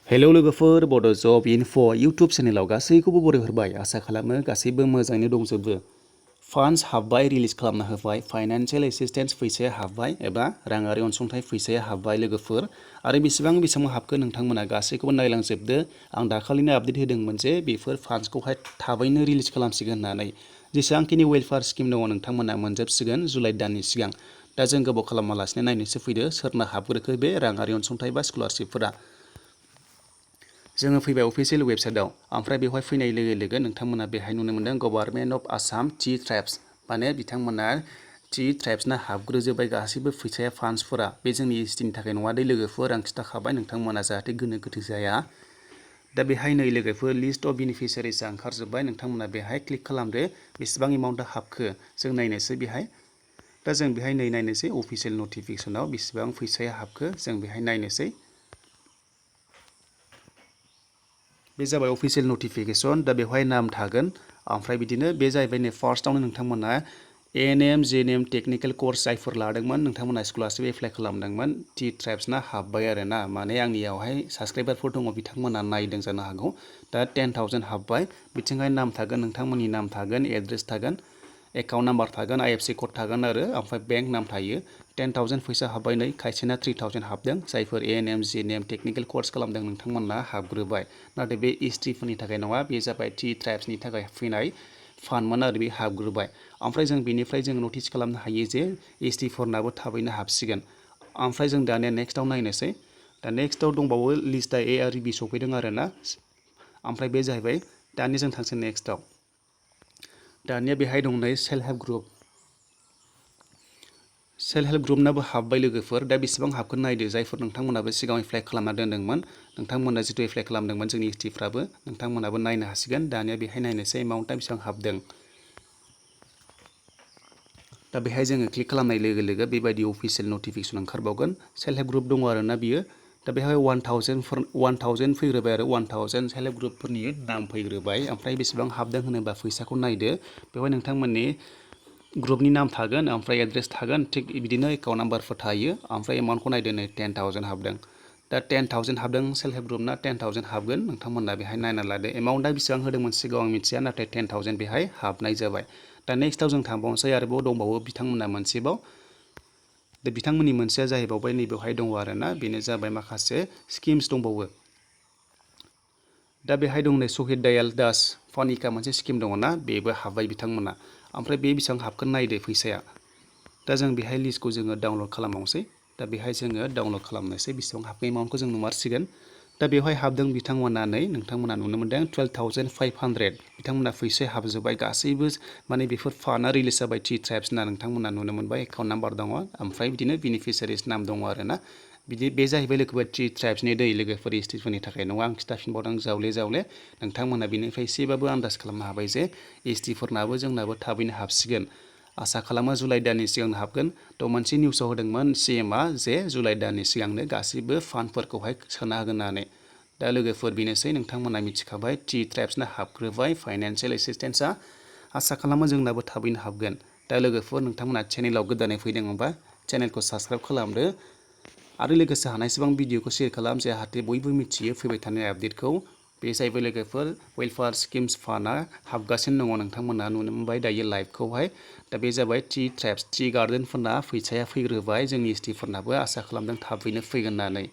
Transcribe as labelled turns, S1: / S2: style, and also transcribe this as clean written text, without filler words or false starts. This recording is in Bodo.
S1: हेलौ लोगोफोर बड' जब इनफ' इउटुब चेनेलाव गासैखौबो बरायहरबाय आसा खालामो गासैबो मोजाङैनो दंजोबो। फान्ड्स हाबबाय रिलिज खालामना होबाय फाइनान्सियेल एसिस्टेन्स फैसाया हाबबाय एबा राङारि अनसुंथाइ फैसाया हाबबाय लोगोफोर आरो बेसेबां हाबखो नोंथांमोना गासैखौबो नायलांजोबदो। आं दाखालिनो आपडेट होदोंमोन जे बेफोर फान्ड्सखौहाय थाबैनो रिलिज खालामसिगोन होननानै जेसेबांखिनि वेलफेयार स्किम दङ नोंथांमोना मोनजोबसिगोन जुलाइ दाननि सिगां। दा जों गोबाव खालामालासिनो नायनोसो फैदो सोरना हाबग्रोखो बे राङारि अनसुंथाइ बा स्कलारशिपफोरा। जोङो फैबाय अफिसियेल वेबसाइटआव ओमफ्राय बेवहाय फैनाय लोगो लोगो नोंथांमोना बेहाय नुनो मोनदों government of Assam T tribes माने बिथांमोना टि ट्राइब्सना हाबग्रोजोब्बाय गासैबो फैसाया फान्ड्सफोरा बे जोंनि एसटिनि थाखाय नङा दै लोगोफोर आं खिथाखाबाय नोंथांमोना जाहाथे गोनो गोथो जाया। दा बेहाय नै लोगोफोर लिस्ट अफ बेनिफिसियारिसआ ओंखारजोब्बाय नोंथांमोना बेहाय क्लिक खालामदो बेसेबां एमाउन्टआ हाबखो जों नायनोसै बेहाय। दा जों बेहाय नै नायनोसै अफिसियेल नटिफिकेसनाव बेसेबां फैसाया हाबखो जों बेहाय नायनोसै। बे जाबाय अफिसियेल नटिफिकेसन दा बेवहाय नाम थागोन ओमफ्राय बिदिनो बे जाहैबाय नै फार्स्टआवनो नोंथांमोना ANM-GNM-Technical कर्स जायफोर लादोंमोन नोंथांमोना स्कलारशिप एप्लाइ खालामदोंमोन टि ट्राइब्सना हाबबाय आरो ना माने आंनियावहाय साबसक्राइबारफोर दङ बिथांमोना नायदों जानो हागौ। दा 10,000 हाबबाय बिथिंहाय नाम थागोन नोंथांमोननि नाम थागोन एड्रेस थागोन एकाउन्ट नाम्बार थागोन IFSC कड थागोन आरो ओमफ्राय बेंक नाम थायो। 10,000 फैसा हाबबाय नै खायसेना 3,000 हाबदों जायफोर ANM-GNM-Technical कर्स खालामदों नोंथांमोना हाबग्रोबाय। नाथाय बे एसटिफोरनि थाखाय नङा बे जाबाय टि ट्राइब्सनि थाखाय फैनाय फान्डमोन आरो बे हाबग्रोबाय। ओमफ्राय जों बेनिफ्राय जों नटिस खालामनो हायो जे एसटिफोरनाबो थाबैनो हाबसिगोन। ओमफ्राय जों दानिया नेक्स्टआव नायनोसै। दा नेक्स्टआव दंबावो लिस्टआ ARB सफैदों आरो ना ओमफ्राय बे जाहैबाय दानिया जों थांसै नेक्स्टआव। दानिया बेहाय दं नै self help group. Self help ग्रुपनाबो हाबबाय लोगोफोर दा बेसेबां हाबगोन नायदो जायफोर नोंथांमोनाबो सिगाङाव एप्लाइ खालामना दोनदोंमोन नोंथांमोना जिथु एप्लाइ खालामदोंमोन जोंनि एसटिफ्राबो नोंथांमोनाबो नायनो हासिगोन। दानिया बेहाय नायनोसै एमाउन्टआ बेसेबां हाबदों। दा बेहाय जोङो क्लिक खालामनाय लोगो लोगो बेबायदि अफिसियेल नटिफिकेसन ओंखारबावगोन सेल्फ हेल्प ग्रुप दङ आरो ना बियो। दा बेहाय 1,000 फैग्रोबाय आरो 1,000 सेल्फ हेल्प ग्रुपफोरनि नाम फैग्रोबाय ओमफ्राय बेसेबां हाबदों होनोबा फैसाखौ नायदो बेवहाय नोंथांमोननि ग्रुपनि नाम थागोन ओमफ्राय एड्रेस थागोन थिग बिदिनो एकाउन्ट नाम्बारफोर थायो ओमफ्राय एमाउन्टखौ नायदो नै 10,000 हाबदों। दा 10,000 हाबदों सेल्फ हेल्प ग्रुपना 10,000 हाबगोन नोंथांमोना बेहाय नायना लादो एमाउन्टआ बेसेबां होदोंमोन सिगाङाव आं मिथिया नाथाय 10,000 बेहाय हाबनाय जाबाय। दा नेक्स्टआव जों थांबावनोसै आरोबाव दंबावो बिथांमोना मोनसेबाव। दा बिथांमोननि मोनसेया जाहैबावबाय नैबेवहाय दङ आरो ना बेनो जाबाय माखासे स्किम्स दंबावो। दा बेहाय दं नै सहिद दयाल दास पानिका मोनसे स्किम दङ ना बेबो हाबबाय बिथांमोना ओमफ्राय बे बेसेबां हाबगोन नायदो फैसाया। दा जों बेहाय लिस्टखौ जोङो डाउनलड खालामबावनोसै। दा बेहाय जोङो डाउनलड खालामनोसै बेसेबां हाबखो एमाउन्टखौ जों नुमारसिगोन। दा बेवहाय हाबदों बिथांमोना नै नोंथांमोना नुनो मोनदों 12,500 बिथांमोना फैसाया हाबजोब्बाय गासैबो माने बेफोर फान्डआ रिलिज जाबाय टि ट्राइब्सना नोंथांमोना नुनो मोनबाय एकाउन्ट नाम्बार दङ ओमफ्राय बिदिनो बेनिफिसियारिस नाम दङ आरो ना बिदि बे जाहैबाय लोगोफोर टि ट्राइब्सनि दै लोगोफोर एसटिफोरनि थाखाय नङा आं खिथाफिनबावदों जावले जावले नोंथांमोना बेनिफ्राय एसेबाबो आन्दाज खालामनो हाबाय जे एसटिफोरनाबो जोंनाबो थाबैनो हाबसिगोन। आसा खालामो जुलाइ दाननि सिगांनो हाबगोन। थ' मोनसे निउसाव होदोंमोन CMआ जे जुलाइ दाननि सिगांनो गासैबो फान्डफोरखौहाय सोना होगोन होननानै। दा लोगोफोर बेनोसै नोंथांमोना मिथिखाबाय टि ट्राइब्सना हाबग्रोबाय फाइनान्सियेल एसिस्टेन्सआ आसा खालामो जोंनाबो थाबैनो हाबगोन। दा लोगोफोर नोंथांमोना चेनेलाव गोदानै फैदोंबा चेनेलखौ साबसक्राइब खालामदो आरो लोगोसे हानायसेबां भिडिअखौ शेयार खालाम जाहाथे बयबो मिथियो फैबाय थानाय आपडेटखौ। बे जाहैबाय लोगोफोर वेलफेयार स्किम्स फान्डआ हाबगासिनो दङ नोंथांमोना नुनो मोनबाय दायो लाइभखौहाय। दा बे जाबाय टि ट्राइब्स टि गार्डेनफोरना फैसाया फैग्रोबाय जोंनि एसटिफोरनाबो आसा खालामदों थाबैनो फैगोन होननानै।